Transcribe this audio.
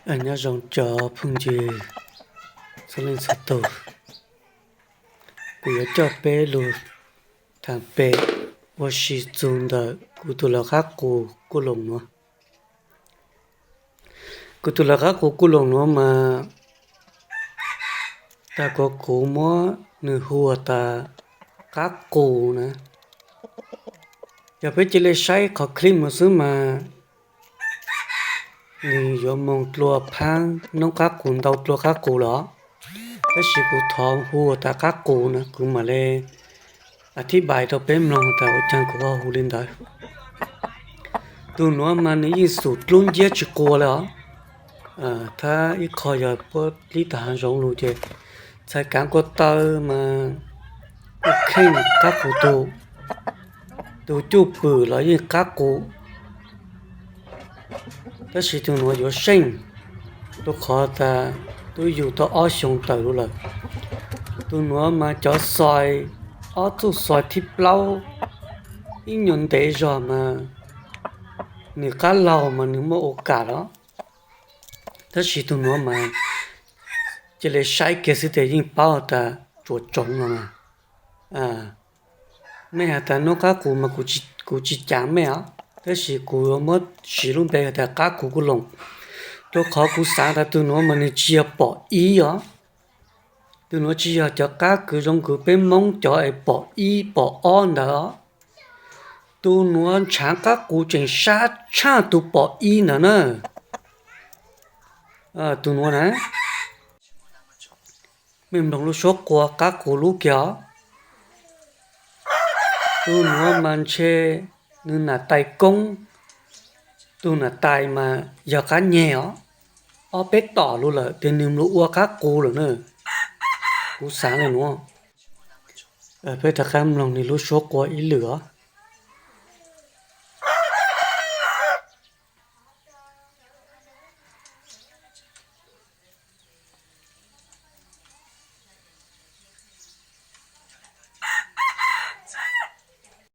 Nyob zoo cov phooj ywg txhua leej txhua tus, kuv yuav coj peb lug thaam pem ua si txug ntawm kuv tug lawv qab qus kuj loos nuav. Kuv tug lawv qab qus kuj loos nuav mas tag kuv muab nwg hu tas qab qus na. Yog peb cia li saib qhov clip moog xwb mas nwg yuav moog dlua phaab noob qab qus ntau dlua qab qus lawm, tab sis kuv thov hu tas qab qus na, kuv mam le a thib pais rau peb mloog tas ua caag kuv ho hu li ntawd. Tug nuav mas nwg yeej xum dlub nciab tsi quas le os. Thab ib qho yog puab dlib tag haav zoov lug ces txhais kaav kua taw mas kuj kheej qab qus tug, tug cuj pwm los yeej qab qus. Tab sis tug nuav yuav seej, rua qhov tas tub yug tau ob xyoo tawm lug lawm. Tug nuav mas cov xoi, ob txuj xoi thib plaub ib nyuas ntev zog mas nwg qab laug mas nwg muaj ua kam los, tab sis tug nuav mas cia li saib kiag xwb tes yeej paub tas tsuas tsoov no mas. Mej has tas noob qab qus mas kuv tsi caav mej os, tab sis kuv yuav muab siv lub npe has tas qab qus kuj loos, rua qhov kuv xaav tas tug nuav mas nwg tsi yog pom ib os. Tug nuav tsi yog cov qab kws zoo kws peb Moob cov es pom ib pom ob ntawd os. Tug nuav ntshaav qab qus tseem sab tshaj tug pom ib ntawd na. Tug nuav na, mej mloog lub suab qua qab qus lub kiag os. Tug nuav mas ntshe nwg nam tais koob, tug nam tais mas yog qab nyeg os, ob peb tom lug lawm tes nwg lug ua qab qus lawm na. Kuv xaav le nuav. Peb rov qab mloog nwg lub suab qua ib lwm os.